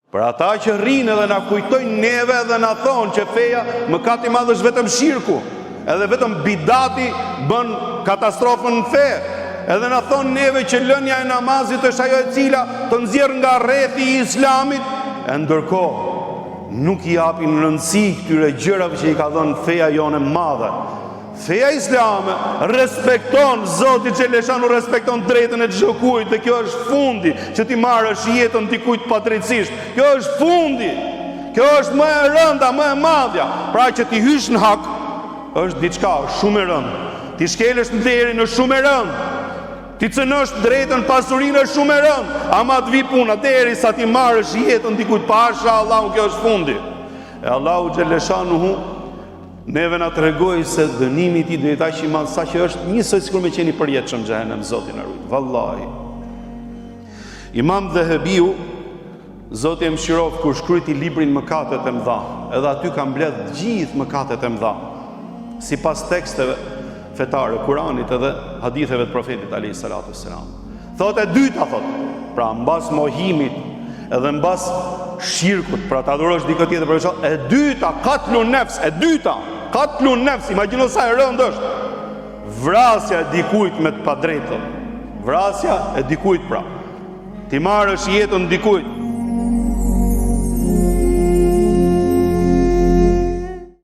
Për ata që rrinë edhe na kujtojnë neve edhe na thonë që feja mëkat i madh është vetëm shirku, edhe vetëm bidati bën katastrofën në fe, edhe na thonë neve që lënia e namazit është ajo e cila të nxjerr nga rrethi i islamit, e ndërkohë nuk i japin rëndësi këtyre gjërave që i ka dhënë feja jonë e madhe. Feja islame respekton Zoti xheleshanuhu respekton drejtën e çdokujt dhe kjo është fundi që t'i marrësh jetën dikujt padrejtësisht. Kjo është fundi. Kjo është më e rënda, më e madhja. Pra që t'i hysh në hak është diçka shumë e rëndë. T'i shkelësh nderin është shumë e rëndë. T'i cënosh drejtën pasurinë është shumë e rëndë. Ama të vijë puna derisa t'i marrësh jetën dikujt pasha Allahu kjo është fundi. E Allahu xheleshanuhu Neve na tregoi se dënimi i tij do jetë aq i madh sa që është njësoj sikur me qenë i përjetshëm xhehenem Zoti na rujt. Vallahi. Imam Dhehebiu Zoti e mëshiroftë kur shkrujti librin Mëkatet e mëdha, edhe aty ka mbledh gjithë mëkatet e mëdha. Sipas teksteve fetare, Kuranit edhe haditheve të profetit alayhi salatu selam. Thotë e dyta thotë, pra mbas mohimit edhe mbas shirkut, pra të adhurosh dikë tjetër përveç Allahut, e dyta katlu nefs, e dyta katlu nefs, imagjino sa e rëndë është. Vrasja e dikujt me të padrejtë. Vrasja e dikujt pra. T'i marrësh jetën dikujt.